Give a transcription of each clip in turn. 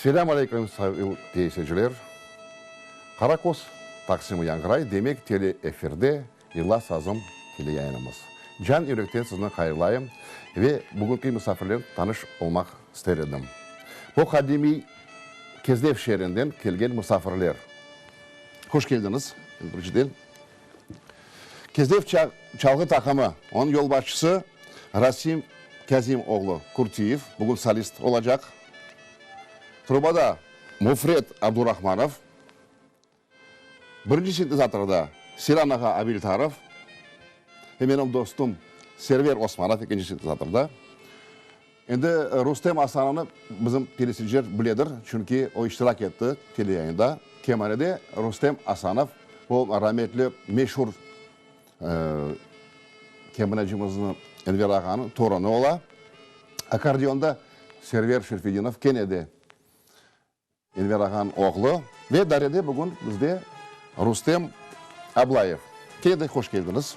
Selâm aleyküm, sayğılı seyirciler! Qarakoz taqsimi yañğıray, demek, tele efirde Yırla sazım teleyayınımız. Can yürekten sizni hayırlayım ve bugünki misafirlernen tanış olmaq ister edim. Bu qadimiy Kezlev şeerinden kelgen musafirler. Hoş keldiñiz, birinciden. Kezlev çalğı taqımı, onıñ yolbaşçısı Rasim Kâzim oğlu Kurtiyev, bugün solist olacaq. Trubada Mufret Abdurahmanov, birinci sintezatorda Seyran ağa Abiltarov ve menim dostum Server Osmanov ekinci sintezatorda. Endi Rustem Asanovnı bizim teleseyirciler biledir, çünki o iştirak etti teleyayında. Kemanede Rustem Asanov, o rametli meşur kemanecimizni Enver ağanıñ torunı ola. Akkordeonda Server Şerfedinov, kene de Enver ağanıñ oğlu. Ve darede bugün bizde Rustem Ablayev. Kene de hoş keldiñiz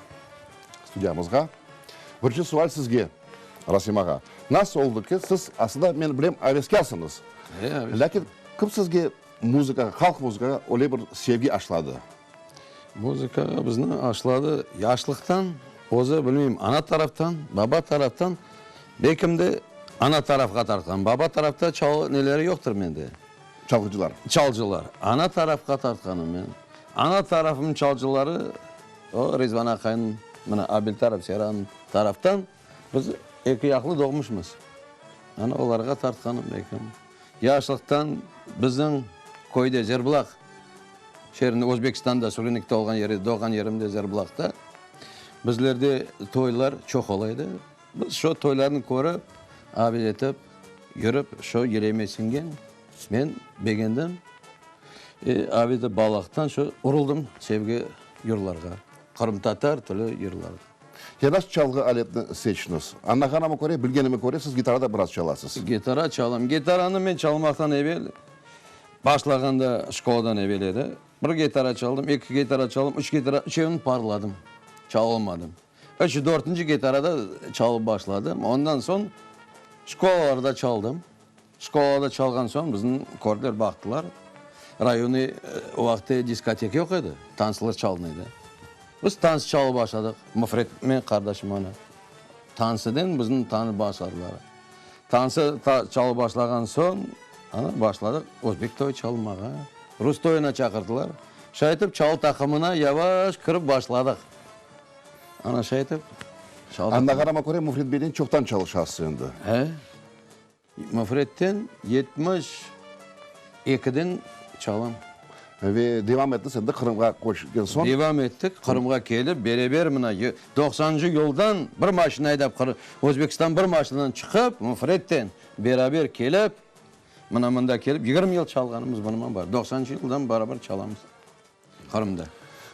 studiyamızğa. Birinci sual sizge, Rasim ağa. Nasıl oldı ki, siz, aslında, men bilem, aveskârsıñız. Lâkin kim sizge muzıkağa, halq muzıkağa öyle bir sevgi aşladı? Muzıkağa bizni aşladı yaşlıqtan, özü, bilmeyim, ana taraftan, baba taraftan, belkim de ana tarafqa tartqan. Baba tarafta çalğı neleri yoqtır mende. Çalğıcılar. Çalğıcılar. Ana tarafqa tartqanım men. Ana tarafımnıñ çalğıcıları, o, Rizvan aqaynıñ, mına, Abiltarov Seyran taraftan biz eki yaqlı doğmuşmız. Ana olarğa tartqanım belkim. Yaşlıqtan bizim köyde, Zerbulaq şeerinde, Özbekistanda, sürgünlikte olğan yerde, doğğan yerimde Zerbulaqta, bizlerde toylar çoq ola edi. Biz şo toylarnı körip, avet etip, yürip, şo yüreğime siñgen. Men begendim. E, avet etip balalıqtan şo uruldım sevgi yırlarğa, qırımtatar tili yırlarğa. Ya nasıl çalğı aletini seçtiñiz? Añlağanıma köre, bilgenime köre, siz gitarada biraz çalasız. Gitara çalam. Gitaranı men çalmaqtan evel, başlağanda şkoladan evel edi. Bir gitara çaldım, eki gitara çaldım, üç gitara, üçevini parladım, çalalmadım. Üç, dörtünci gitarada çalıp başladım. Ondan soñ şkolalarda çaldım. Şkolada çalğan soñ bizni kördiler, baqtılar. Rayonıy o vaqıtte diskoteka yoq edi, tantslar çalına edi. Biz tants çalıp başladıq, Mufret, men qardaşım ana. Tantsıden bizni tanıp başladılar. Tantsı çalıp başlağan soñ, ana, başladıq özbek toy çalmağa. Rus toyuna çaqırdılar. Şay etip çalı taqımına yavaş kirip başladıq. Ana şay etip çalı taqımına. Añlağanıma köre, Mufret beynen çoqtan çalışasız endi. He. Mufretten 72-den çalam. Ve devam ettiniz endi Qırımğa köçken soñ? Devam ettik, Qırımğa kelip, beraber mına doqsanıncı yıldan bir maşina aydap Özbekistan bir maşinadan çıqıp, Mufretten beraber kelip, mına mında kelip, 20 yıl çalğanımız bunıman bar. Doqsanıncı yıldan beraber çalamız. Qırımda.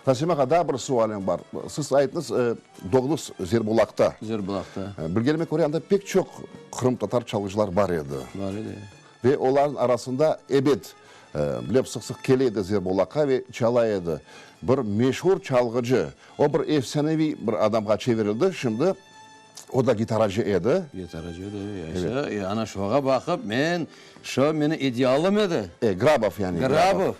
Rasim ağa, daa bir sualim bar. Siz ayttıñız, doğdunız Zerbulaqta. Zerbulaqta. Bilgenime köre, anda pek çoq qırımtatar çalğıcılar bar edi. Bar edi. Ve olarnıñ arasında, ebet, bilem, sıq-sıq kele edi Zerbulaqqa ve çala edi. Bir meşur çalğıcı, o bir efsaneviy bir adamğa çevirildi şimdi. O da gitaracı edi. Gitaracı edi, evet. Ana şoğa baqıp, men, şo meniñ idealım edi. E, Grabov yani. Grabov.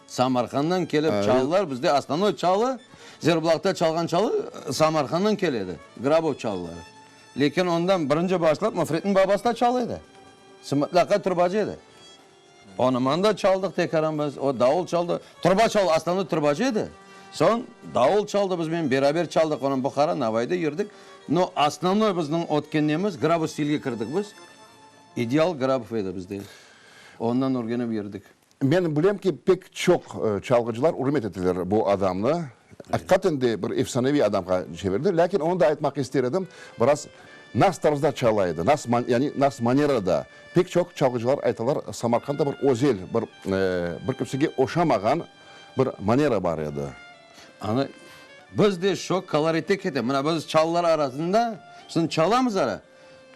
Samarqanddan kelip çaldılar, bizde osnovnoy çalı, Zerbulaqta çalğan çalı Samarqanddan kele edi, Grabov çalıları. Lekin ondan birinci başlap Mufretniñ babası da çalı edi, mıtlaqa trubacı edi. Onıman da çaldıq tekaran biz, o davul çaldı, truba çaldı, osnovnoy trubacı edi. Soñ davul çaldı bizmen, beraber çaldıq, onıñ Buhara, Navayda yürdik. No, osnovnoy bizniñ ötken nemiz, Grabov stilge kirdik biz, ideal Grabov edi bizde, ondan örgenip yürdik. Men bilem ki, pek çoq çalğıcılar ürmet eteler bu adamnı. Aqiqaten de bir efsaneviy adamğa çevirdi. Lâkin onı da aytmaq ister edim, biraz nas tarzda çala edi, nas, yani nas manerada. Pek çoq çalğıcılar aytalar, Samarqandda bir özel, bir, bir kimsege oşamağan bir manera bar edi. Ana, biz de şo koloritte ketemiz. Mına biz çalılar arasında, şimdi çalamız ara.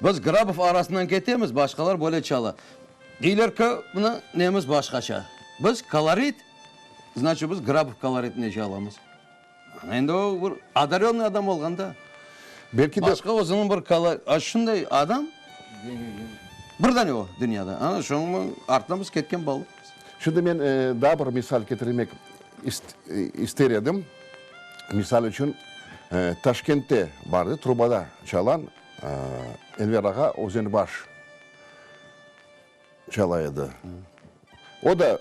Biz Grabov arasından ketemiz, başqalar böyle çala. Deyler ki, mına nemiz başqaça. Biz kolorit, znaçit biz Grabov koloritine çalamız. Endi o bir odarönnıy adam olğan da. Belki de. Başqa özüniñ bir kolo, a şunday adam. Bir dane o dünyada. Ana şoñıñ artından biz ketken balalarmız. Şimdi men daa bir misal ketirmek ister edim. Misal içün, Taşkentte bar edi, trubada çalan Enver ağa Özenbaş çala edi. O da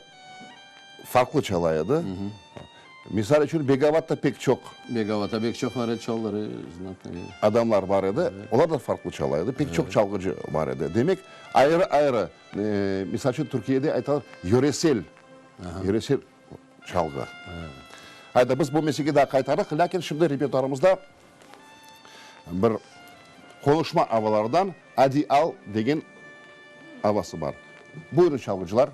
farqlı çala edi. Misal içün, Begavatta pek çoq. Begavatta pek çoq var edi çalları. Adamlar bar edi. Olar da farqlı çala edi. Pek çoq çalğıcı bar edi. Demek, ayrı-ayrı, misal içün, Türkiyede aytalar, yöresel, yöresel çalğı. Ayda, biz bu meselege daa qaytarıq, lâkin şimdi repertuarımızda bir qonuşma avalardan Adi al degen avası bar. Buyurın, çalğıcılar.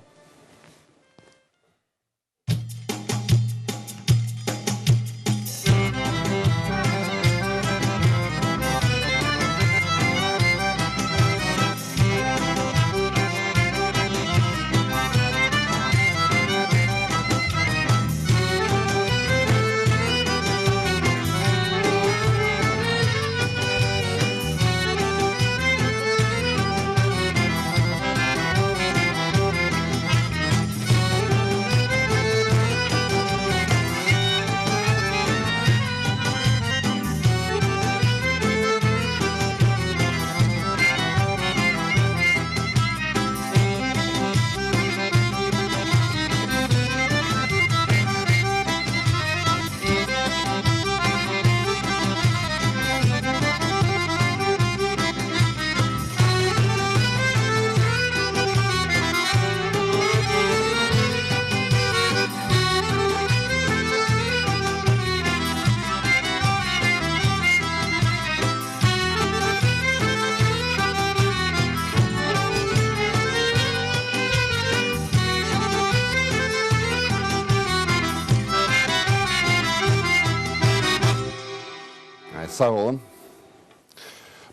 Sağ olun.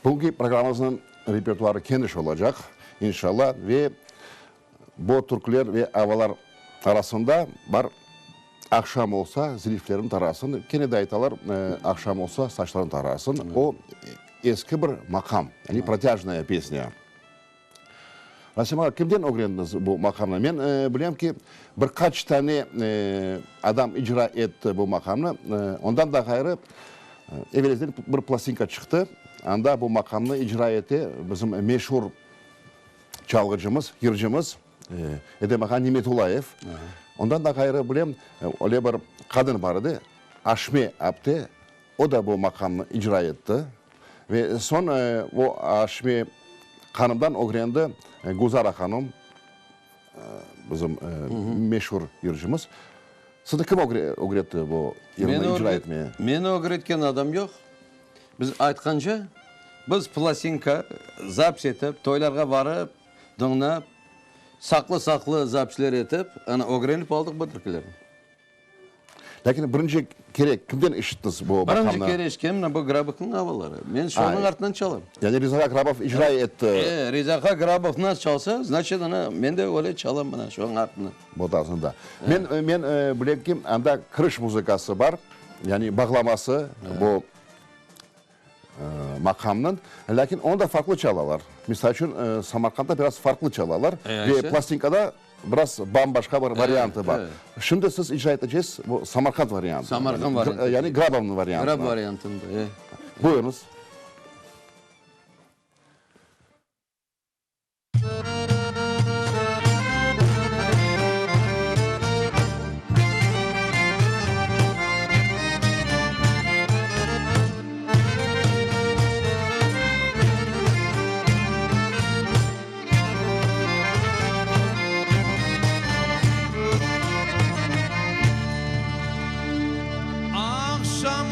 Bugünki programmamıznıñ repertuarı keniş olacaq, inşallah, ve bu türküler ve avalar arasında bar Aqşam olsa, ziliflerin tarasın, kene de aytalar, aqşam olsa, saçların tarasın. O, eski bir maqam, yani protâjnaya pesnâ. Rasim ağa, kimden ögrendiñiz bu maqamnı? Men bilem ki, bir qaç tane adam icra etti bu maqamnı. Ondan da ğayrı, evel-ezelden bir plastinka çıqtı, anda bu maqamnı icra ete bizim meşur çalğıcımız, yırcımız Edem ağa Nimetullayev. Ondan da ğayrı bilem, öyle bir qadın bar edi, Aşme apte, o da bu maqamnı icra etti. Ve soñ o Aşme hanımdan ögrendi Guzara hanım, bizim meşur yırcımız. Sizni kim ögretti bu yırnı icra etmeye? Meni ögretken adam yoq. Biz aytqance, biz plastinka zapis etip, toylarğa barıp, dıñlap, saqlı-saqlı zapisler etip, ana, ögrenip aldıq bu türkülerni. Lâkin birinci kere kimden işittiñiz bu maqamnı? Birinci kere eşitkenim mına bu Grabovnıñ avaları. Men şonıñ artından çalam. Yani Riza ağa Grabov icra etti. E, Riza ağa Grabov nasıl çalsa, znaçit, ana, men de öyle çalam mına şonıñ artından. Bu tarzında. Men, men bilem ki, anda kiriş muzıkası bar, yani bağlaması bu maqamnıñ, lâkin onı da farqlı çalalar. Misal içün, Samarqandda biraz farqlı çalalar ve plastinkada biraz bam-başqa bir variantı bar. Şimdi siz icra eteceksiz bu Samarqand variantını. Samarqand variantı. Yani Grabovnıñ variantını. Grab variantında, e. Buyurıñız. Aqşam.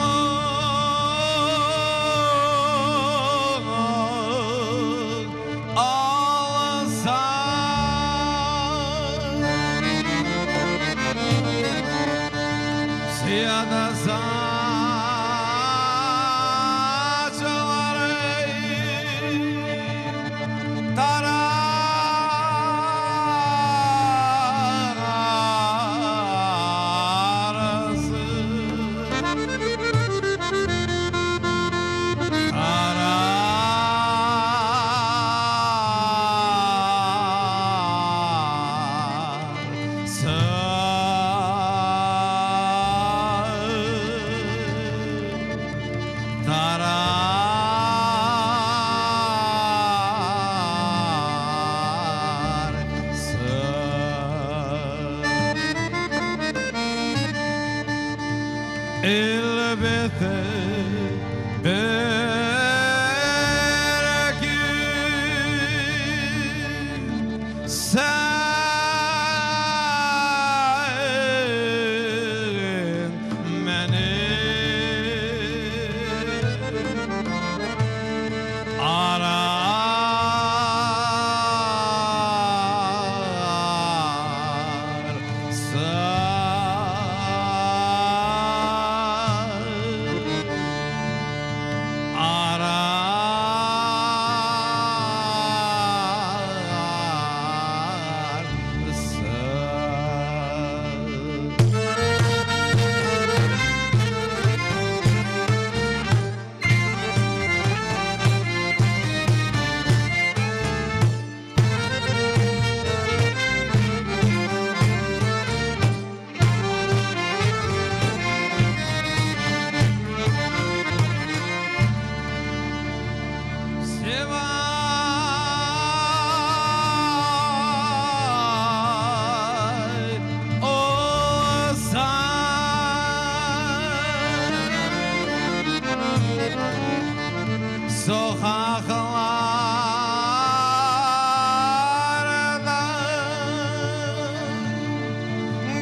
Soqaqlarda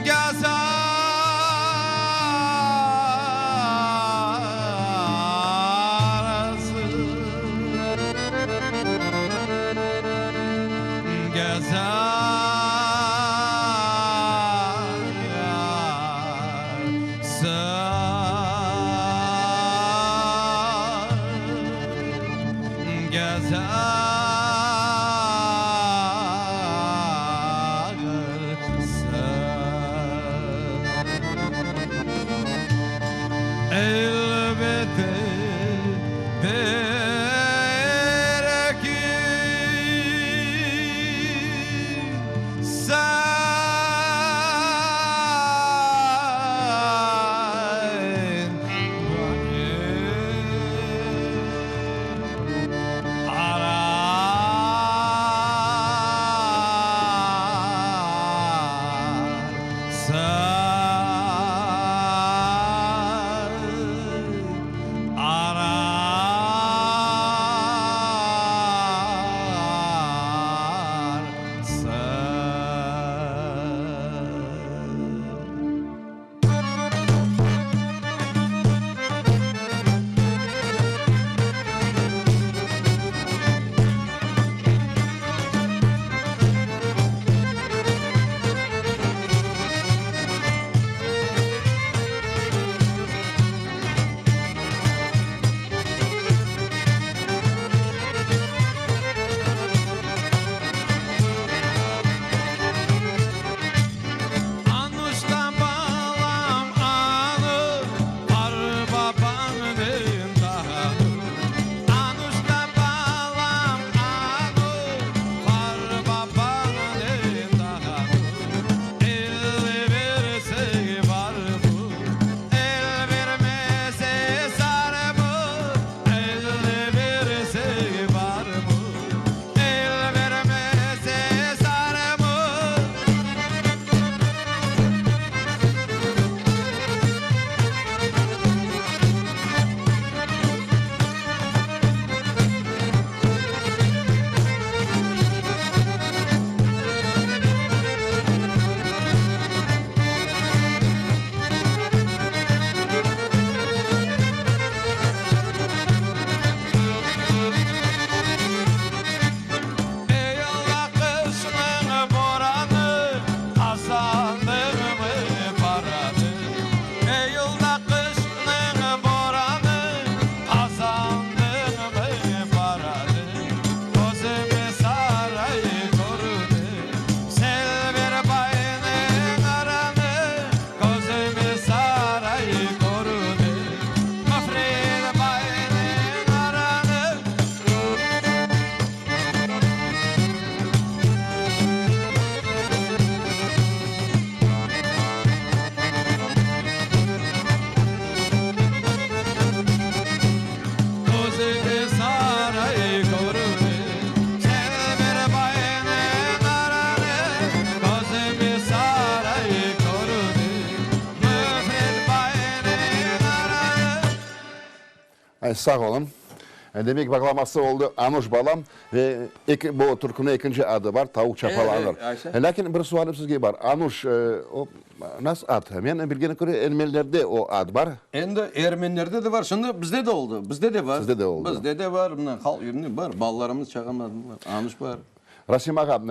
gezersiñ, Elbette, belki sen beni ararsıñ, ararsıñ. Anuşka balam, anuş, Qartbabañnıñ dağanı. Anuşka balam, anuş, Qartbabañnıñ dağanı. El berse barmı, el bermese sarmı? El berse barmı, el bermese sarmı? Eyallah qışnıñ boranı, qazandıñmı paranı? Eyallah qışnıñ boranı, qazandıñmı paranı? Közüme saray köründi, Selver baynıñ aranı. Közüme saray köründi, Mafrid baynıñ aranı. Közüme saray köründi, Selver baynıñ aranı. Közüme saray köründi, Müfrit baynıñ aranı. Ay, sağ oluñ. Demek, bağlaması oldı Anuş balam ve eki, bu türküniñ ekinci adı bar, Tavuq çapalanır. Lâkin bir sualim sizge bar. Anuş, o nasıl ad? Men bilgenim köre, ermenilerde o ad bar. Endi ermenilerde de bar, şimdi bizde de oldı, bizde de bar. Sizde de oldı. Bizde de bar, mına halq evinde bar, balalarımız çağırmadılar, Anuş bar. Rasim ağa,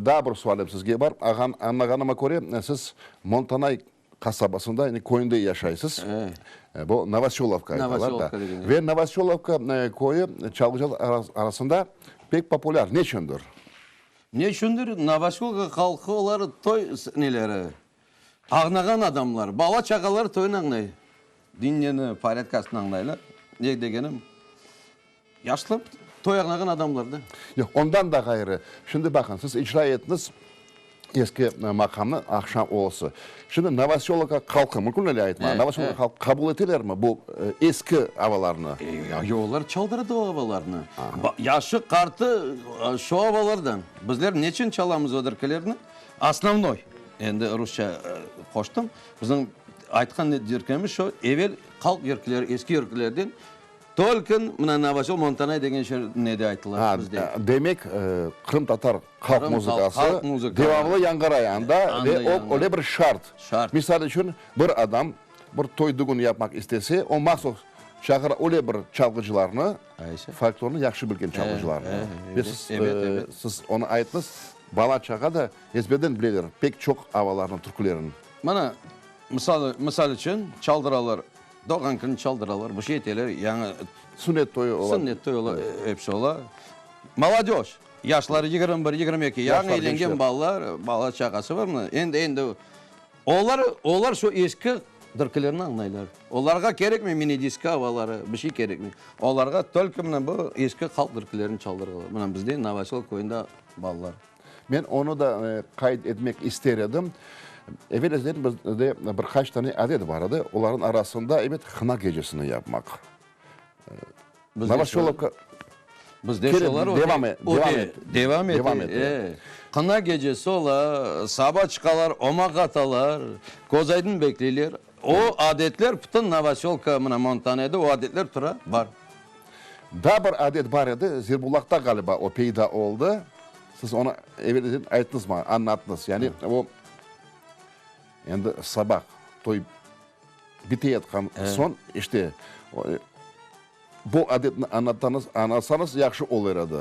daa bir sualim sizge bar. Ağam, añlağanıma köre, siz Montanay qasabasında, yani köyünde yaşaysız. Bu Novosölovka aytalar da. Ve Novosölovka köyü çalğıcılar arasında pek populâr. Neçündir? Neçündir? Novosölovka halqı olar toy neleri, ağnağan adamlar. Bala-çağalar toynı añlay. Dinleni, porâdkasını añlaylar. Ne degenim, yaşlı toy ağnağan adamlar da. Yoq, ondan da ğayrı, şimdi baqıñ, siz icra ettiñiz eski maqamnı Aqşam olusı. Şimdi Novosölovka halqı, mümkün öyle aytmağa, Novosölovka halqı qabul etelermi bu eski avalarnı? Yoq, olar çaldırdı o avalarnı. Yaşı, qartı şu avalardan. Bizler neçün çalamız o dirkilerni? Osnovnoy, endi rusça qoştım, bizim aytqan dirkemiz şu, evel halq yırkileri, eski yırkilerden. Tolkın mına Novosel Montanay degen şer nede aytıla bizde. Demek, qırımtatar halq muzıkası devamlı yañğıray anda ve o öyle bir şart. Şart. Misal içün, bir adam bir toy-dügün yapmaq istese, o mahsus çağıra öyle bir çalğıcılarnı, folklornı yahşı bilgen çalğıcılarnı. Ve siz, siz onı ayttıñız, bala-çağa da ezberden bileler pek çoq avalarnı, türkülerini. Mana, misal, misal içün, çaldıralar Doğğan künü çaldıralar, bir şey eteler, yañı. Sünnet toyu ola. Sünnet toyu ola, episi ola. Molodej, yaşları 21, 22, yañı evlengen balalar, bala-çağası var mı? Endi, endi olar, olar şu eski türkülerni añlaylar. Olarğa kerekmey mini-disko avaları, bir şey kerekmey. Olarğa tolko mına bu eski halq türkülerini çaldırğılar. Mına bizde Novosel köyünde balalar. Men onı da qayd etmek ister edim. Evel-ezelden bizde bir qaç tane adet bar edi. Olarnıñ arasında, ebet, hına gecesini yapmaq. Novosölovka Bizde şolar öte, öte, devam ete. Qına gecesi ola, saba çıqalar, omaq atalar, közaydın bekleyler. O adetler bütün Novosölka, mına Montanede o adetler tura, bar. Daa bir adet bar edi, Zirbulaqta ğaliba o peyda oldı. Siz onı evel ayttıñız maña, añlattıñız. Yani o endi sabah toy biteyatqan soñ, işte, bu adetni añlatsañız, añlatsañız yahşı olur edi.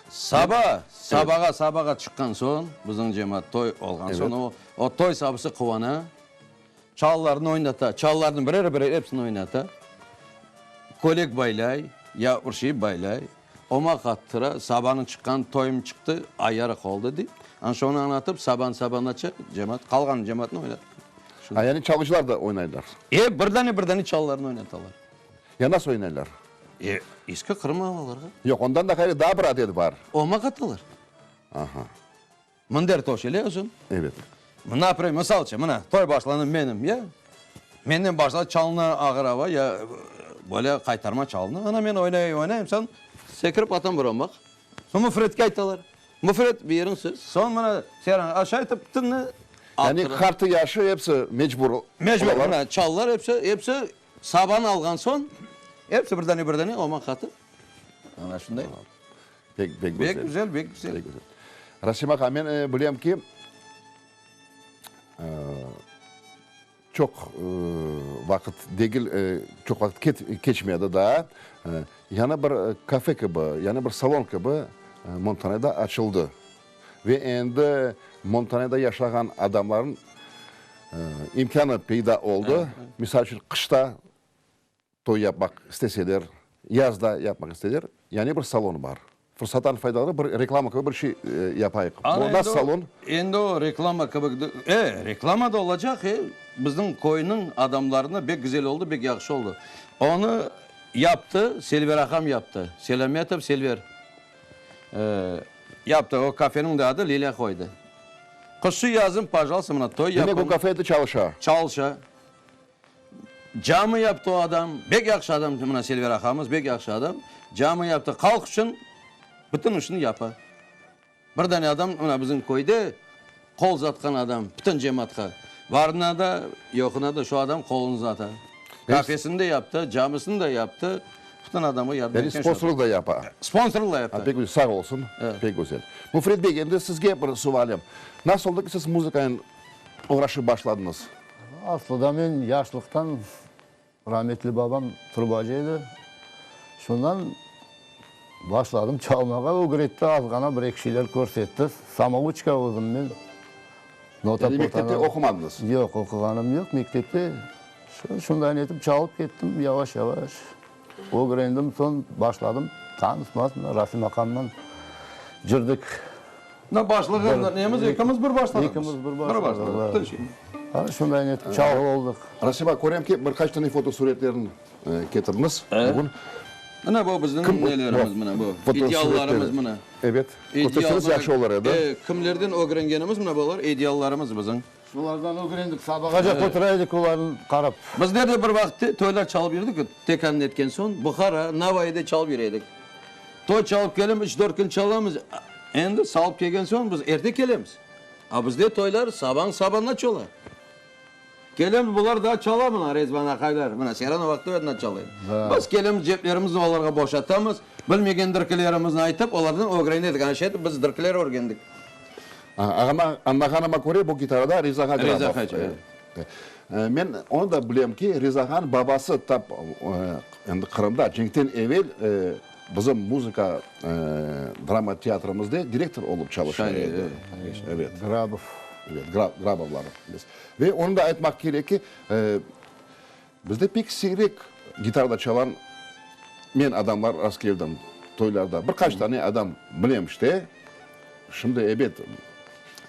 Saba, sabağa, sabağa çıqqan soñ, bizim cemaat toy olğan soñ, o, o toy sabısı quvana. Çalılarnı oynata, çalılarnı birer-birer episini oynata, kölek baylay, ya bir şey baylay, omaq attıra, sabanıñ çıqqan, toyum çıqtı, ay yarıq oldı, dey. Ana şonı añlatıp, saban sabanaça cemaat, qalğan cemaatnı oynatıp. A, yani çalğıcılar da oynaylar? E, bir dane, bir dane çalılarnı oynatalar. Ya nasıl oynaylar? E, eski Qırım avalarğa. Yoq, ondan da ğayrı daa bir adet bar. Omaq atalar. Aha. Mınder toşele özün. Evet. Mına, mısalçe, mına, toy başlanı menim, ya? Menden başla çalına ağır ava, ya böyle qaytarma çalına. Ana men oynay, oynayım, soñ sekirip atam bir omaq. Soñ Müfretke aytalar. Müfret, buyurıñ siz. Soñ mına, Seyran aşağı etip tınni Yani qartı, yaşı episi mecbur Mecbur, mına, çalılar episi, episi sabanı alğan soñ, episi bir dane, bir dane omaq atıp, ana şunday. Pek, pek güzel. Pek güzel, pek güzel. Pek güzel. Rasim ağa, men bilem ki, çoq vaqıt degil, çoq vaqıt keçmedi daa, yañı bir kafe kibi, yañı bir salon kibi Montaneda açıldı. Ve endi Montaneda yaşağan adamların imkânı peyda oldı. Misal içün, qışta Toy yapmaq isteseler, yazda yapmaq isteler, yani bir salon bar. Fırsattan faydalanıp bir reklama kibi bir şey yapayıq. Bu nasıl salon? Endi o reklama kibi, e, reklama da olacaq, e, bizniñ köyniñ adamlarına bek güzel oldı, bek yahşı oldı. Onı yaptı, Selver ağam yaptı, Selâmetov Selver, e, yaptı. O kafeniñ de adı Lilâ qoydı. Qışı yazın, pajalsa, mına toy yapın. Demek o kafe endi çalışa? Çalışa. Camı yaptı o adam, bek yahşı adam, mına Selver aqamız bek yahşı adam, camı yaptı, halq içün bütün işni yapa. Bir dane adam, mına bizim köyde qol uzatqan adam, bütün cemaatqa, varına da, yoquna da şu adam qolun uzata. Kafesini de yaptı, camısını da yaptı, bütün adamğa yardım Yani etken şu adam. sponsorlıq da yapa. Sponsorlıq da yaptı. Pek güzel, sağ olsun, pek güzel. Müfret bey, endi sizge bir sualim. Nasıl oldı ki, siz muzıkanen oğraşıp başladıñız? Aslıda men yaşlıqtan, rametli babam trubacı edi, şundan başladım çalmağa, ögretti, azğana bir-eki şeyler körsetti, samouçka özüm men, nota Yani mektepte oqumadıñız? Yoq, oquğanım yoq mektepte, şunday etip çalıp kettim yavaş-yavaş, ögrendim, soñ başladım tanışmaz, Rasim aqamdan cürdik. Na başlağanda nemiz ekimiz bir başladıq. Ekimiz bir başladıq. Ana şunday etip çalğı oldıq. Rasim ağa, körem ki, bir qaç tane fotosuretlerini ketirdiñiz bugün. Mına bu bizniñ nelerimiz, mına bu ideallarımız mına. Evet, kösterseñiz yahşı olur edi. Kimlerden ögrengenimiz mına bular, ideallarımız bizim. Şulardan ögrendik, sabağaca otura edik olarnı qarap. Bizler de bir vaqıt toylar çalıp yürdik, tekanın etken soñ, Buhara, Navayıda çalıp yüre edik. Toy çalıp kelem, üç-dört kün çalamız, endi salıp kelgen soñ biz erte kelemiz. A bizde toylar saban sabanına çola. Kelemiz, bular daa çala mına, Rezvan aqaylar, mına Seyran o vaqıtta ödna çala edi. Biz kelemiz, ceplerimizni olarğa boşatamız, bilmegen dırkilerimizni aytıp, olardan ögrene edik. Ana şay etip biz dırkiler örgendik. Añlağanıma köre, bu gitarada Riza ağa Grabov. Riza ağa, evet. Men onı da bilem ki, Riza ağanıñ babası tap endi Qırımda cenkten evel bizim muzıka drama teatrimizde direktor olıp çalışa edi. Evet. Grabov. Evet, Grabovlar. Ve onı da aytmaq kerek ki, bizde pek siyrek gitarada çalan men adamlar rast keldim toylarda. Bir qaç tane adam bilem işte. Şimdi, ebet,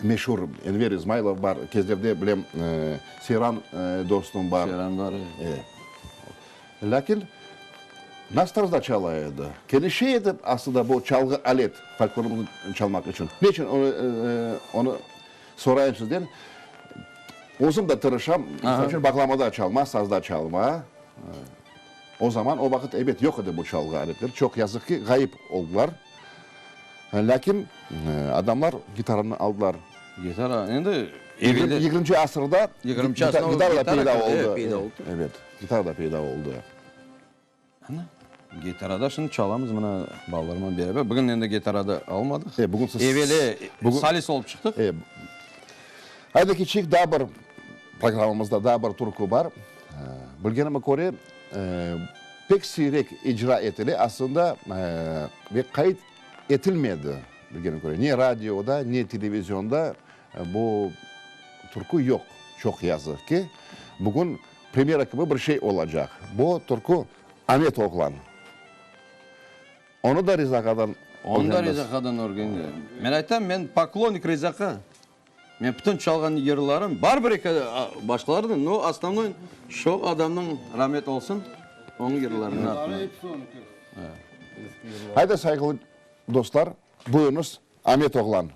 meşur Enver İzmaylov bar, Kezlevde bilem Seyran dostum bar. Seyran bar, evet. Lâkin nasıl tarzda çala edi? Kelişe edi aslında bu çalğı alet folklorımıznı çalmaq içün. Ne içün onı sorayım sizden? Özüm de tırışam, misal içün, bağlamada çalma, sazda çalma. O zaman, o vaqıt, ebet, yoq edi bu çalğı aletler. Çoq yazıq ki, ğayıp oldılar. Lâkin adamlar gitaranı aldılar. Gitara, endi Yigirminci asırda gitara da peyda oldı. Evet, gitara da peyda oldı. Ana, gitarada şimdi çalamız mına balalarman beraber. Bugün endi gitarada almadıq. E, bugün siz... Eveli solist olıp çıqtıq. E, haydi keçeyik, daa bir programmamızda daa bir türkü bar. Bilgenime köre, pek siyrek icra etile, aslında ve qayd etilmedi, bilgenime köre. Ne radioda, ne televizionda bu türkü yoq, çoq yazıq ki. Bugün premyera kibi bir şey olacaq. Bu türkü Amet oğlan. Onı da Riza ağadan Onı da Riza ağadan örgendim. Men aytam, men poklonnik Riza ağa. Men bütün çalğan yırlarım, bar bir eki başqalarınıñ, no, osnovnoy şo adamnıñ, ramet olsun, onıñ yırlarını. Yırları episi onıñki. Eski yırlar. Hayda, sayğılı dostlar, buyurıñız, Amet oğlan.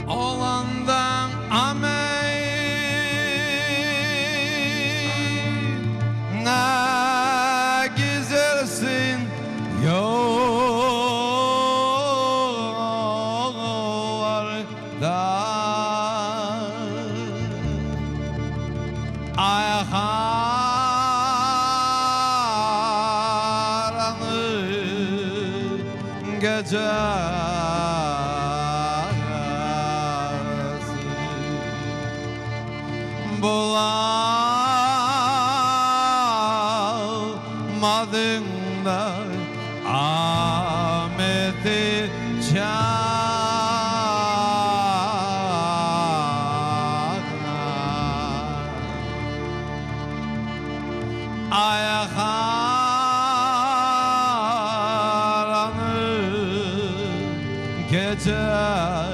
Olandan Amet ne güzelsin Yollarda Ay qaranlıq gecesi Bulalmadıñ da Amet'i çağır. Ay qaranlıq gecesi.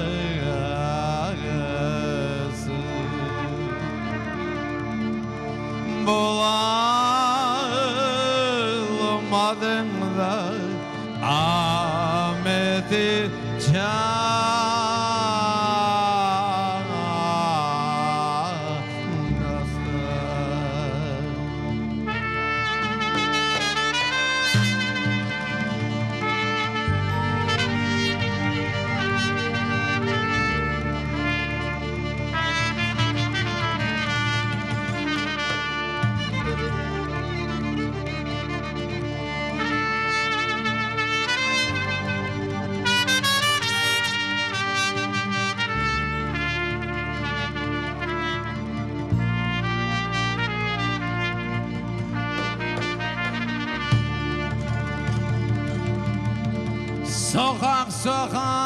Bulalmadıñ da Amet'i çağır. Soqaq-soqaq.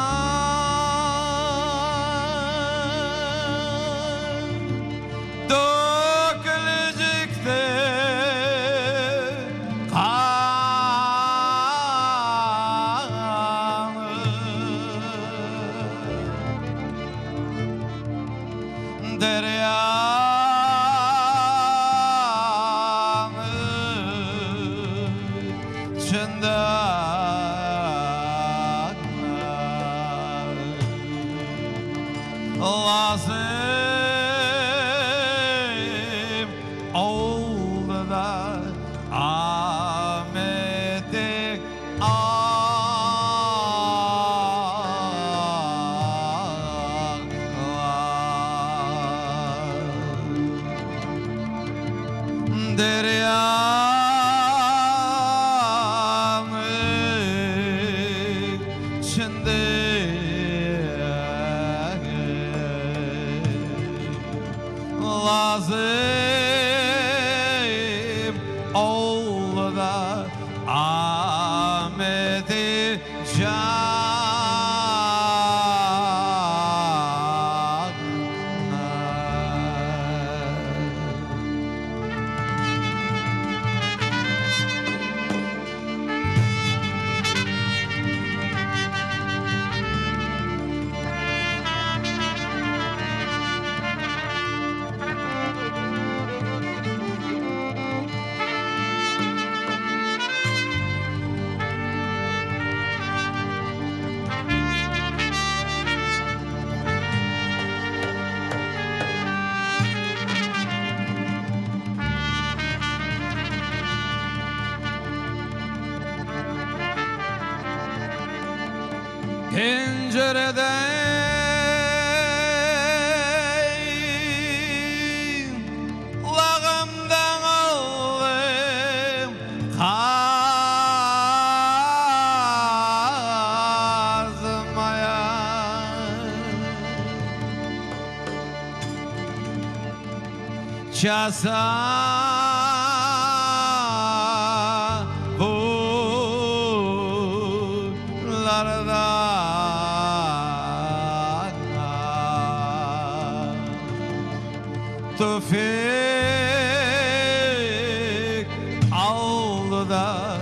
İçinde Lâzim oldı da Ametik Deryanıñ içinde Lâzim oldı da Amet-i Can. Pencereden Lağımdan aldım qazmaya. Çasavullarda Tüfek aldı da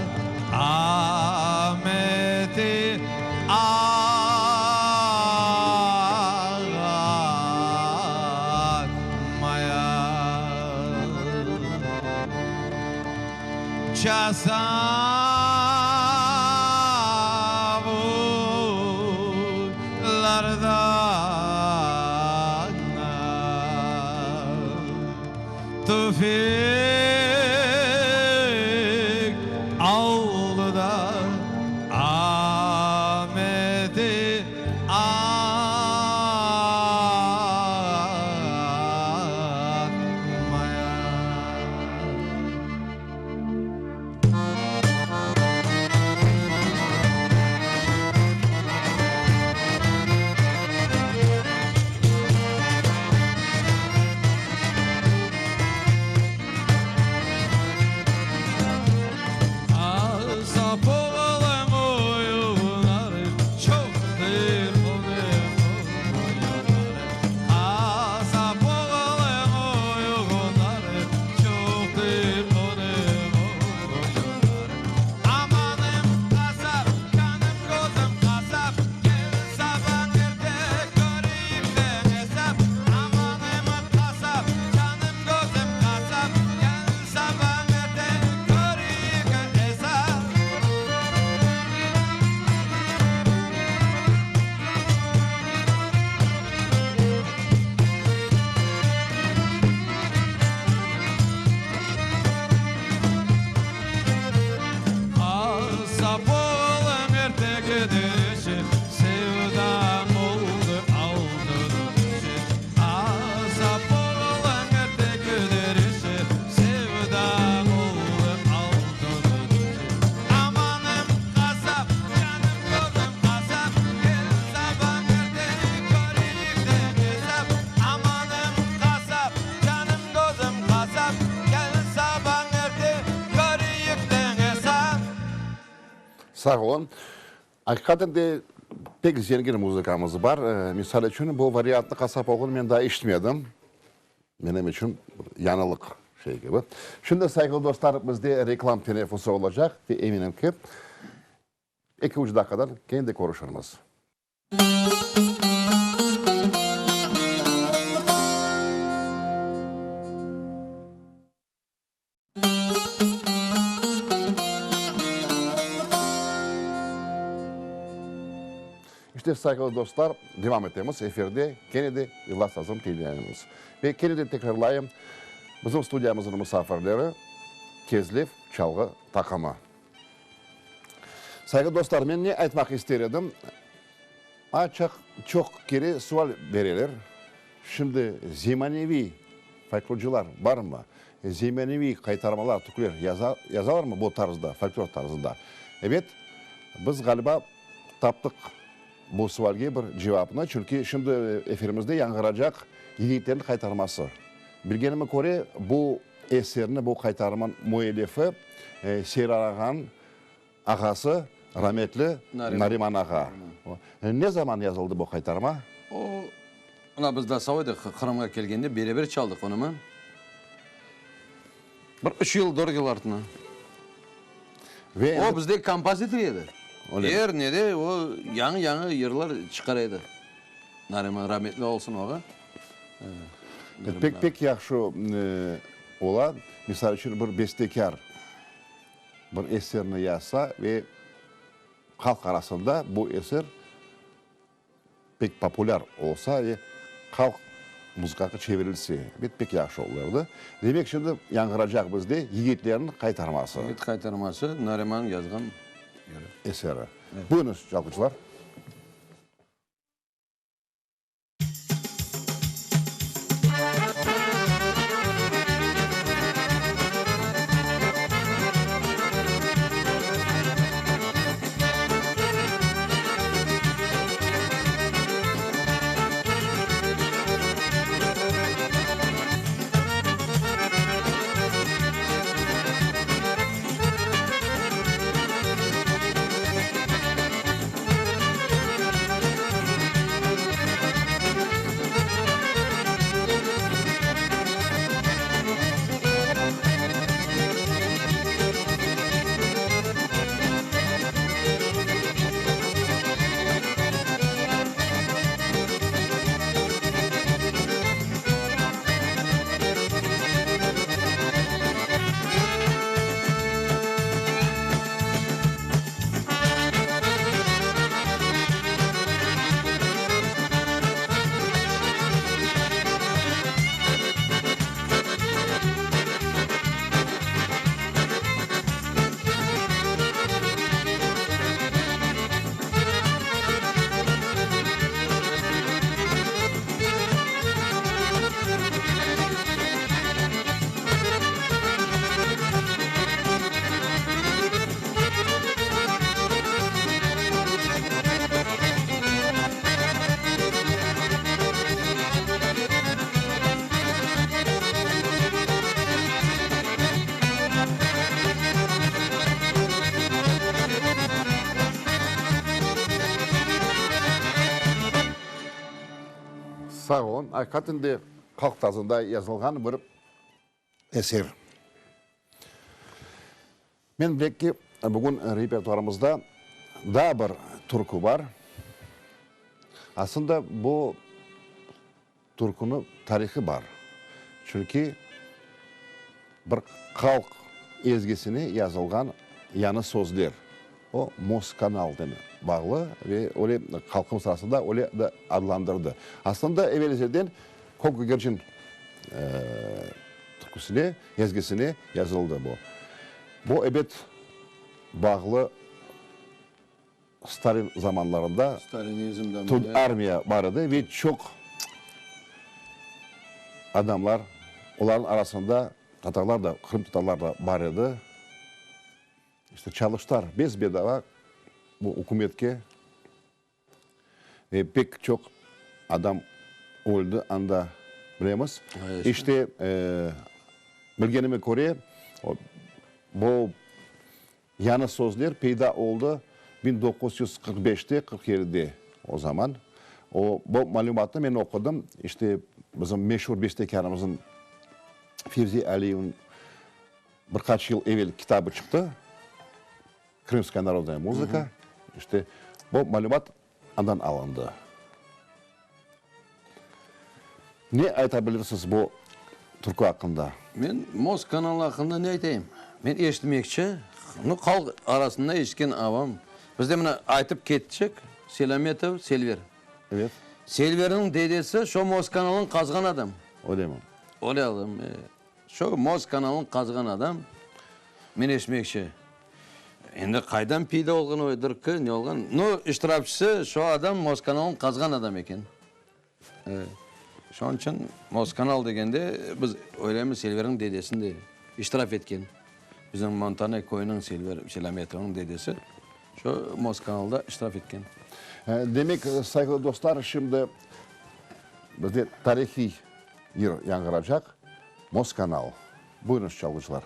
Amet'i atmaya. Çasavullarda Tüfek aldı da Amet'i atmaya. Qasap oğlum oyunları çoqtır onıñ oyunları. Qasap oğlum oyunları çoqtır onıñ oyunları. Amanım qasap, canım közüm qasap, Gel saban erte köreyik de esap. Amanım qasap, canım közüm qasap, Gel saban erte köreyik esap. Qasap oğlum erte gider işe, Sevdam oldı altın dişe. Qasap oğlum erte gider işe, Sevdam oldı altın dişe. Amanım qasap, canım közüm qasap, Gel saban erte köreyik de esap. Amanım qasap, canım közüm qasap, Gel saban erte köreyik de esap. Sağ oluñ. Aqiqaten de pek zengin muzıkamız bar. Misal içün, bu variantnı Qasap oğlunı men daa eşitmedim. Menim içün bir yañılıq şey kibi. Şimdi, sayğılı dostlar, bizde reklam teneffüsi olacaq ve eminim ki, eki-üç daqqadan kene de körüşirmiz. İşte, sayğılı dostlar, devam etemiz efirde, kene de Yıllar sazım teleyanımız. Ve kene de tekrarlayım, bizim studiyamıznıñ musafirleri, Kezlev çalğı taqımı. Sayğılı dostlar, men ne aytmaq ister edim, Maña çoq kere sual bereler, şimdi zemaneviy folklorcılar barmı, zemaneviy qaytarmalar, türküler yazalarmı bu tarzda, folklor tarzında? Ebet, biz, ğaliba, taptıq bu sualge bir cevapnı, çünki şimdi efirimizde yañğıracaq Yigitlerniñ qaytarması. Bilgenime köre, bu eserni, bu qaytarmanıñ müellifi Seyran ağanıñ Ağası, rametli Nariman ağa. Ne zaman yazıldı bu qaytarma? O, mına biz da sağ edik, Qırımğa kelgende beraber çaldıq onıman. Bir üç yıl, dört yıl artına. Ve O bizde kompozitor edi. Er nede o yañı-yañı yırlar çıqara edi. Nariman rametli olsun oğa. Pek, pek yahşı ola. Misal içün, bir bestekâr. Bir eserni yazsa ve halq arasında bu eser pek populâr olsa ve halq muzıkağa çevirilse, ebet, pek yahşı olurdı. Demek, şimdi yañğıracaq bizde Yigitlerniñ qaytarması. Yigit qaytarması, Nariman yazğan yırı. Eseri. Buyurıñız, çalğıcılar. Sağ olun. Aqiqaten de halq tazında yazılğan bir eser. Men bilek ki, bugün repertuarımızda daa bir türkü bar. Aslında bu türküniñ tarihi bar. Çünki bir halq ezgisine yazılğan yañı sözler. O, Moskanalnen bağlı ve öyle halqımız arasında öyle de adlandırdı. Aslında evel-ezelden Kök gögercin türküsine, ezgisine yazıldı bu. Bu, ebet, bağlı Stalin zamanlarında armiya bar edi ve çoq adamlar, olarnıñ arasında tatarlar da, qırımtatarlar da bar edi. İşte çalıştılar bes-bedava bu ükümetke ve pek çoq adam öldi anda, bilemiz. İşte, bilgenime köre, bu yañı sözler peyda oldı 1945-te, 47-de o zaman. O, bu malümatnı men oqudım, işte, bizim meşur bestekârımıznıñ Fevzi Aliyevniñ Bir qaç yıl evel kitabı çıqtı, Krımskaya narodnaya muzıka. İşte, bu malümat andan alındı. Ne ayta bilirsiz bu türkü aqqında? Men Most kanalı aqqında ne aytayım? Men eşitmekçi, nu, halq arasında eşitken avam. Bizde mına aytıp ketecek. Selâmetov Selver. Evet. Selverniñ dedesi şo Most kanalını qazğan adam. Öylemi? Öyle adam. Şo Most kanalını qazğan adam, men eşmekçi. Endi qaydan peyda olğan o dırkı, ne olğan? No, iştirapçısı şo adam Most kanalını qazğan adam eken. Şonıñ içün Moskanal degende biz oylaymız Selverniñ dedesini de iştiraf etken. Bizim Montane köyüniñ Selver Selâmetovnıñ dedesi şo Moskanalda iştiraf etken. Demek, sayğılı dostlar, şimdi bizde tarihiy yır yañğıracaq, Moskanal. Buyurıñız, çalğıcılar.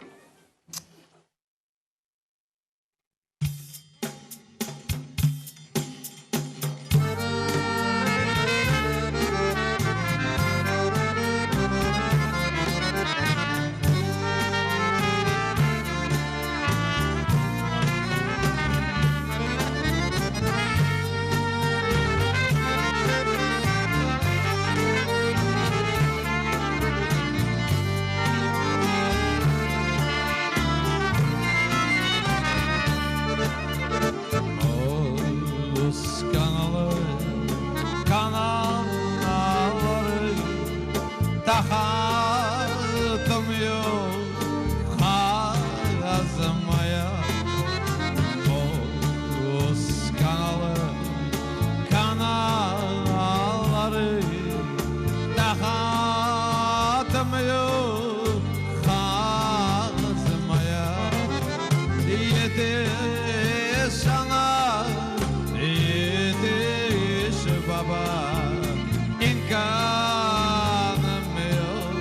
Oğuz kanalı, kanalları, Taqatım yoq qazmaya. Oğuz kanalı, kanalları, Taqatım yoq qazmaya. Yetiş ana, yetiş baba, İmkânım yoq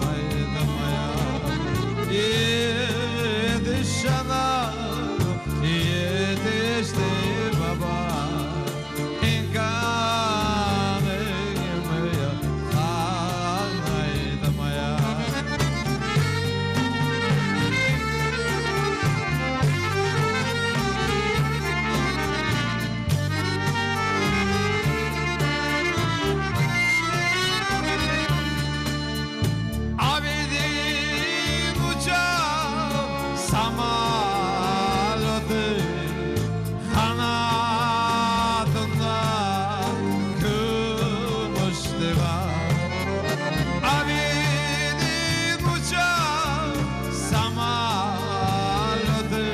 qaytmaya. Yetiş ana, yetiş baba, İmkânım yoq qaytmaya. Abidin uça samolötı, Qanatında kümüş divar. Abidin uça samolötı,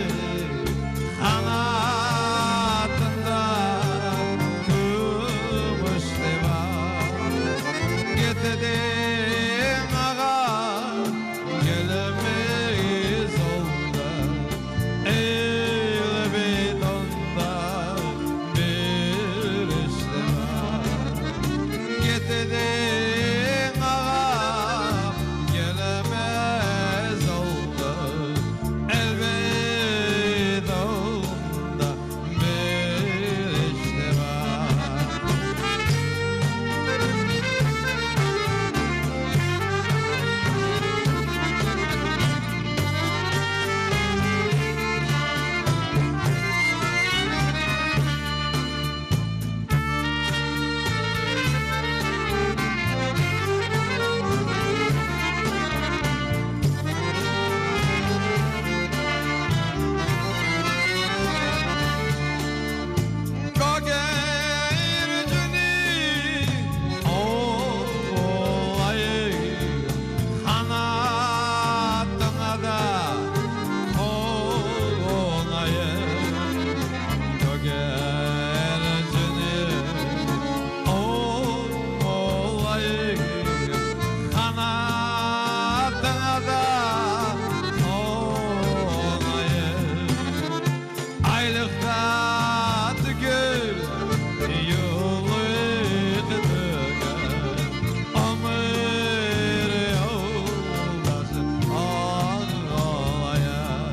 Qanatında kümüş divar. Kettiñ ağa, kelmez oldı, Elbet onda bir iş de bar. Kettiñ ağa, kelmez oldı, Elbet onda bir iş de bar. Kögercini olayım, Qanatıña da qonayım. Kögercini olayım, Qanatıña da qonayım. Aylıqta tügül, yıllıq tügül, Ömür yoldaşı olayım.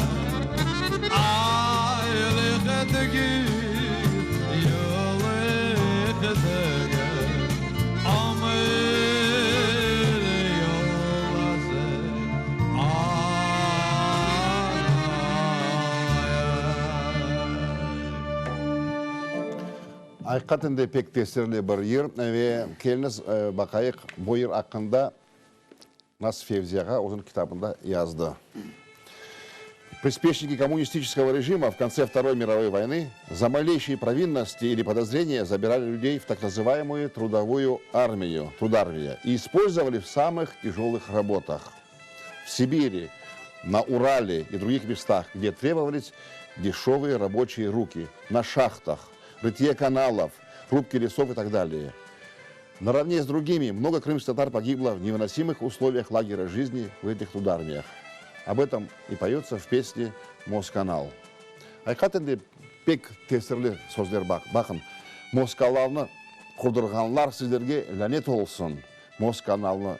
Aylıq tügül, yıllıq tügül, Ömür yoldaşı olayım. Aqiqaten de pek tesirli bir yır ve keliñiz baqayıq bu yır aqqında nasıl Fevzi ağa özüniñ kitabında yazdı. Приспешники коммунистического режима в конце Второй мировой войны за малейшие провинности или подозрения забирали людей в так называемую трудовую армию, трудармия, и использовали в самых тяжелых работах. В Сибири, на Урале и других местах, где требовались дешевые рабочие руки, на шахтах, рытье каналов, рубке лесов и так далее. Наравне с другими много крымских татар погибло в невыносимых условиях лагеря жизни в этих трудармиях. Об этом и поется в песне «Москанал». Aqiqaten de pek tesirli sözler baqın, Moskanalnı qurdırğanlar sizlerge lânet olsun, Moskanalnı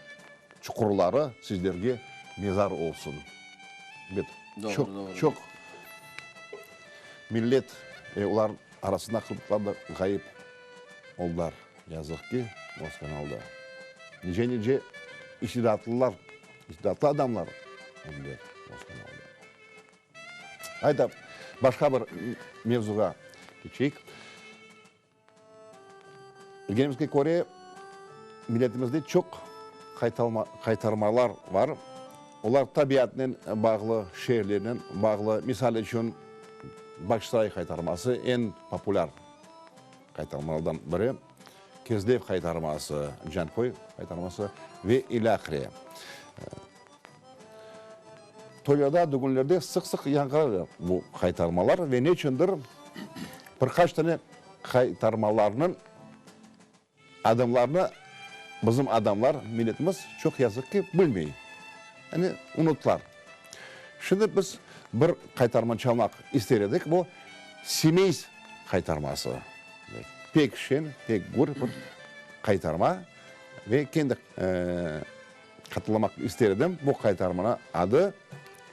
çuqurları sizlerge mezar olsun. Ebet, çoq, çoq millet ve olar arasında qırımtatarlar da ğayıp oldılar, yazıq ki, Moskanalda. Nice-nice istidatlılar, istidatlı adamlar öldiler Moskanalda. Ayda, başqa bir mevzuğa keçeyik. Bilgenimizge köre, milletimizde çoq qaytarmalar bar. Olar tabiatnen bağlı, şeerlernen bağlı. Misal içün, Bağçasaray qaytarması eñ populâr qaytarmalardan biri. Kezlev qaytarması, Canköy qaytarması ve ilâhre. Toylarda, dügünlerde sıq-sıq yañğıraylar bu qaytarmalar ve neçündir bir qaç tane qaytarmalarnıñ adamlarını bizim adamlar, milletimiz çoq yazıq ki, bilmey. Yani unuttılar. Şimdi biz bir qaytarma çalmaq ister edik, bu Simeiz qaytarması. Pek şeñ, pek gür bir qaytarma ve kendi Hatırlamaq ister edim, bu qaytarmanıñ adı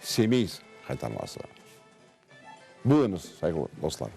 Semeiz qaytarması. Buyurıñız, sayğılı dostlar.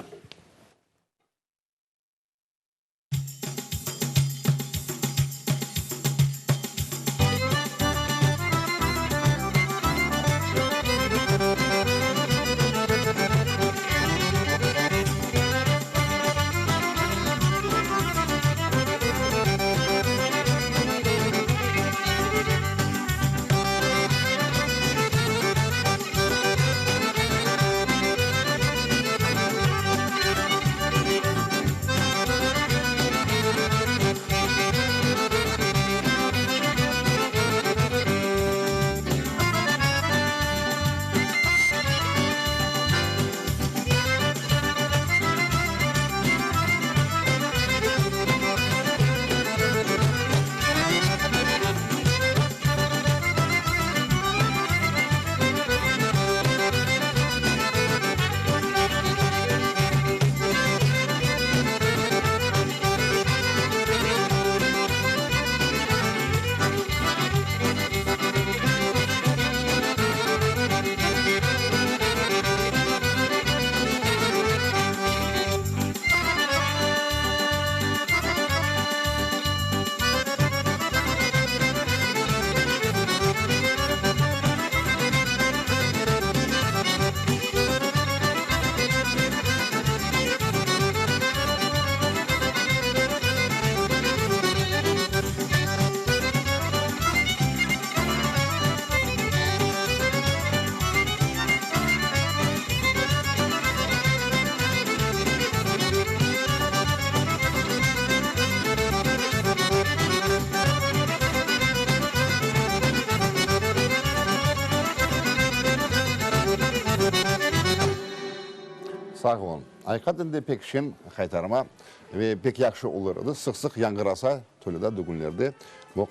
Sağ oluñ. Aqiqaten de pek şeñ qaytarma ve pek yahşı olur edi, sıq-sıq yañğırasa toylarda, dügünlerde bu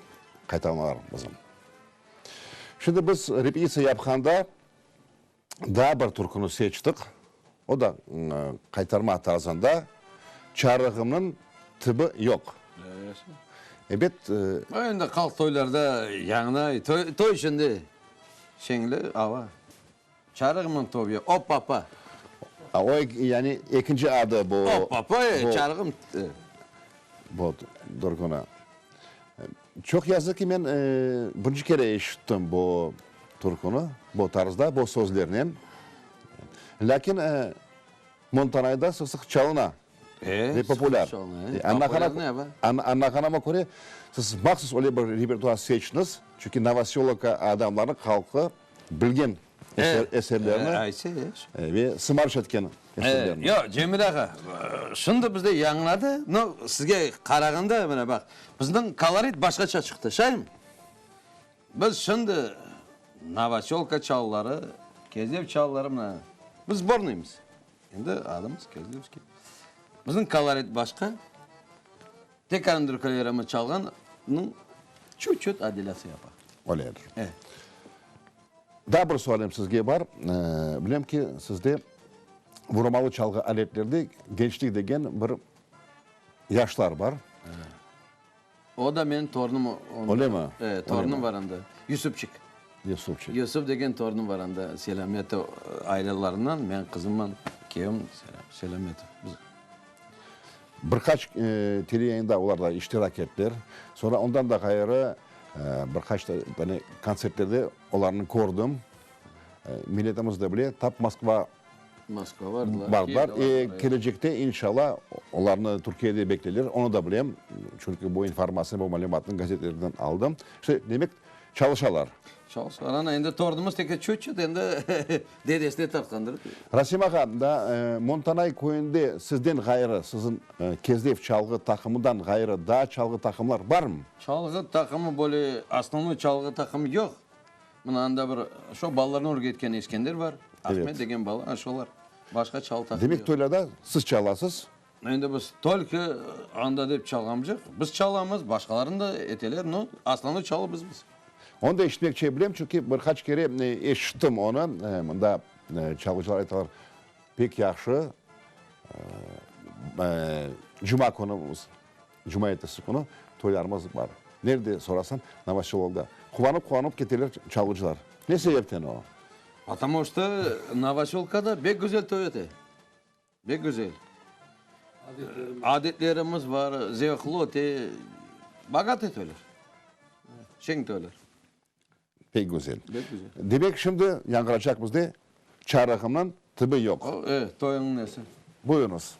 qaytarmalar bizim. Şimdi biz repetitsiya yapqanda daa bir türküni seçtik, o da qaytarma tarzında, Çarığımnıñ tibi yoq. Ebet. O endi halq toylarda yañnay, toy içinde şeñli ava. Çarığımnıñ tobi yoq, op-pa-pa. O, yani ekinci adı bu. Op-pa-pa, çarığım. Bu türküni. Çoq yazıq ki, men birinci kere eşittim bu türküni, bu tarzda, bu sözlernen. Lâkin Montanayda sıq-sıq çalına ve populâr. Añlağanıma köre, siz mahsus öyle bir repertuar seçtiñiz, çünki Novosölovka adamları, halqı bilgen. Eserlerni ve sımarış etken eserlerni. Yoq, Cemil ağa, şimdi bizde yañıladı, no, sizge qarağanda, mına baq, bizniñ kolorit başqaça çıqtı, şaymi? Biz şimdi Novosölka çalıları, Kezlev çalıları, mına, biz sbornıymız. Endi adımız Kezlevskiy. Bizniñ kolorit başqa, Tek andrükalerimiz çalğannıñ çut-çut adelâsı yapa. Öyledir. Daa bir sualim sizge bar. Bilem ki, sizde vurmalı çalğı aletlerde gençlik degen bir yaşlar bar. O da menim torunım. Öylemi? Torunım bar anda. Yusufçik. Yusufçik. Yusuf degen torunım bar anda. Selâmet ailelarından, menim qızımman, kiyevim Selâmet. Bir qaç teleyayında olar da iştirak ettiler. Soñra ondan da ğayrı bir qaç dane kontsertlerde olarnı kördim. Milletimiz de bile, tap Moskva bardılar. E, kelecekte, inşalla, olarnı Türkiyede bekleyler, onı da bilem, çünki bu informatsiyanı, bu malümatnı gazetlerden aldım. İşte, demek, çalışalar. Çalışalar. Ana, endi torunımız teke çut-çut endi dedesine tartqandır. Rasim ağa, da Montanay köyünde sizden ğayrı, siziñ Kezlev çalğı taqımından ğayrı daa çalğı taqımlar barmı? Çalğı taqımı böyle osnovnoy çalğı taqımı yoq. Mına anda bir şo balalarnı örgetken Eskender bar, Ahmet degen bala, ana şolar. Başqa çalğı taqımı yoq. Demek toylarda siz çalasız? Endi biz tolko anda dep çalğamız yoq. Biz çalamız, başqalarını da eteler, no, osnovnoy çalğı bizmiz. Onı da eşitmekçe bilem, çünki bir qaç kere eşittim onı, mında çalğıcılar aytalar, pek yahşı, cuma künü, cumaertesi künü toylarımız bar. Nerede sorasañ, Novoselokda. Quvanıp-quvanıp keteler çalğıcılar. Ne sebepten o? Potomu çto Novoselkada bek güzel toy ete. Bek güzel. Adetlerimiz bar, zevqlı öte, bogatый toylar, şeñ toylar. Pek güzel. Bek güzel. Demek, şimdi yañğıracaq bizde Çarığımnıñ tibi yoq. E, toyuñıñ nesi? Buyurıñız.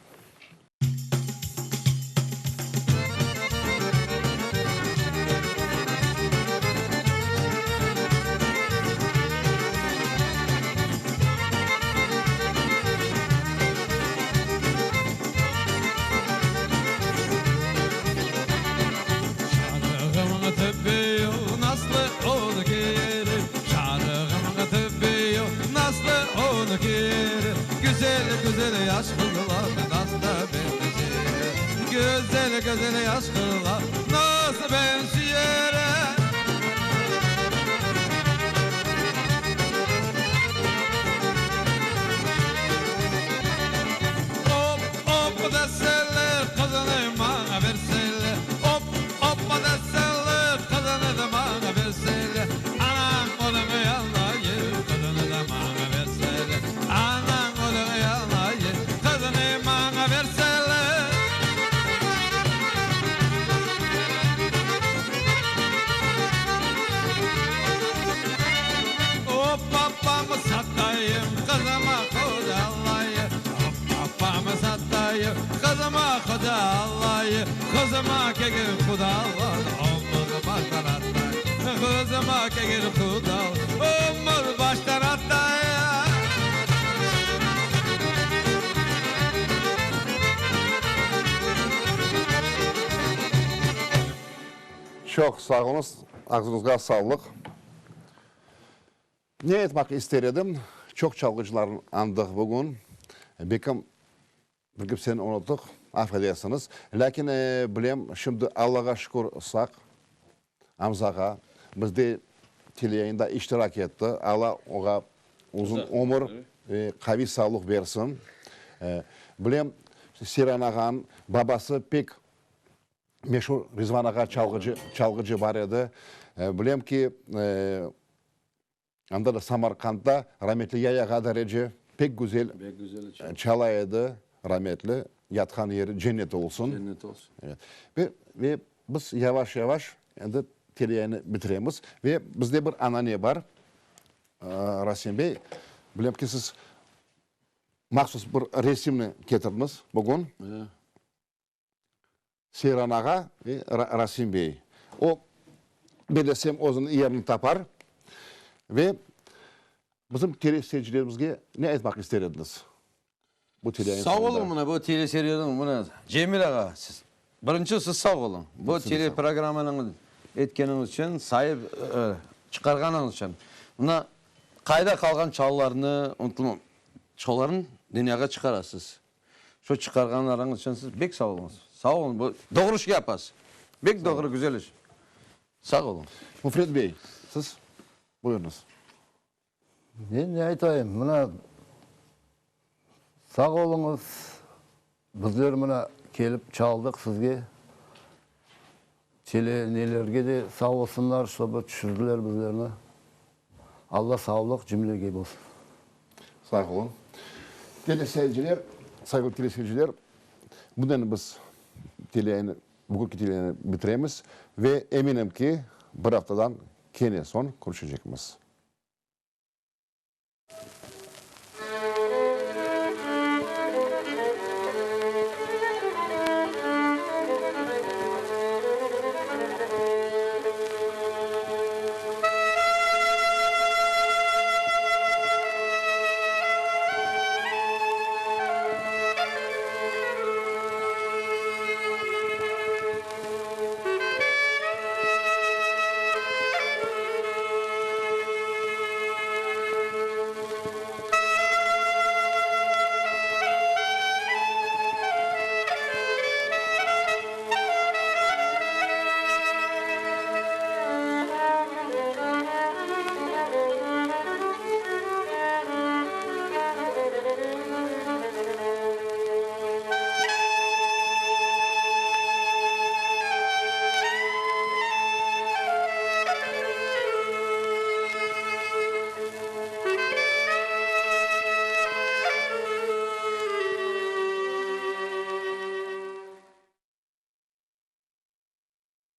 Çarığımnıñ tübü yoq, naslı onı keyerim? Çarığımnıñ tübü yoq, naslı onı keyerim? Güzel, güzel yaş qızlar naslı ben süyerim? Güzel, güzel yaş qızlar naslı ben süyerim? Op, op deseler, qızını maña berseler. Op, op deseler, qızını da maña berseler. Anañ odunı yanayım, qızını da maña berseler. Anañ odunı yanayım, qızını maña berseler. Op, papamı satayım, qızıma hoca alayım. Op, papamı satayım, qızıma hoca alayım. Qızıma kelgen qudalar, omuz baştan atayım. Qızıma kelgen qudalar, omuz baştan atayım. Çoq sağ oluñız, ağzıñızğa sağlıq. Ne aytmaq ister edim, çoq çalğıcılarnı añdıq bugün. Belkim bir kimseni unuttıq, af edersiñiz. Lâkin bilem, şimdi Allağa şükür sağ, Amza ağa bizde teleyayında iştirak etti. Alla oña uzun ömür ve qaviy sağlıq bersin. Bilem, Seyran ağanıñ babası pek meşur Rizvan ağa çalğıcı, çalğıcı bar edi. Bilem ki, anda da Samarqandda rametli Yaya ağa darece pek güzel çala edi, rametli, yatqan yeri cennet olsun. Cennet olsun. Evet. Ve, ve biz yavaş-yavaş endi teleyayını bitiremiz. Ve bizde bir anane bar, Rasim bey, bilem ki, siz mahsus bir resimni ketirdiñiz bugün. Seyran ağa ve Rasim bey. O, belesem, özüniñ yerini tapar ve. Bizim teleseyircilerimizge ne aytmaq ister ediñiz bu teleyayın Sağ soñunda? oluñ mına bu teleserialnıñ mına Cemil ağa siz birinci siz sağ oluñ bu teleprogrammanıñ etkeniñiz içün saip çıqarğanıñız içün mına qayda qalğan çalılarnı unutılma şolarnı dünyağa çıqarasız şu çıqarğanlarıñız içün siz bek sağ oluñız sağ oluñ bu doğru iş yapasız bek doğru güzel iş sağ oluñ. Müfret bey siz buyurıñız. Men ne aytayım, mına, sağ oluñız, bizler mına kelip çaldıq sizge, tele nelerge de sağ olsunlar, ştobı tüşürdiler bizlerni. Alla sağlıq cümlege bolsun. Sağ oluñ. Teleseyirciler, sayğılı teleseyirciler, bunen biz teleyayını, bugünki teleyayını bitiremiz ve eminim ki, bir aftadan kene soñ körüşecekmiz.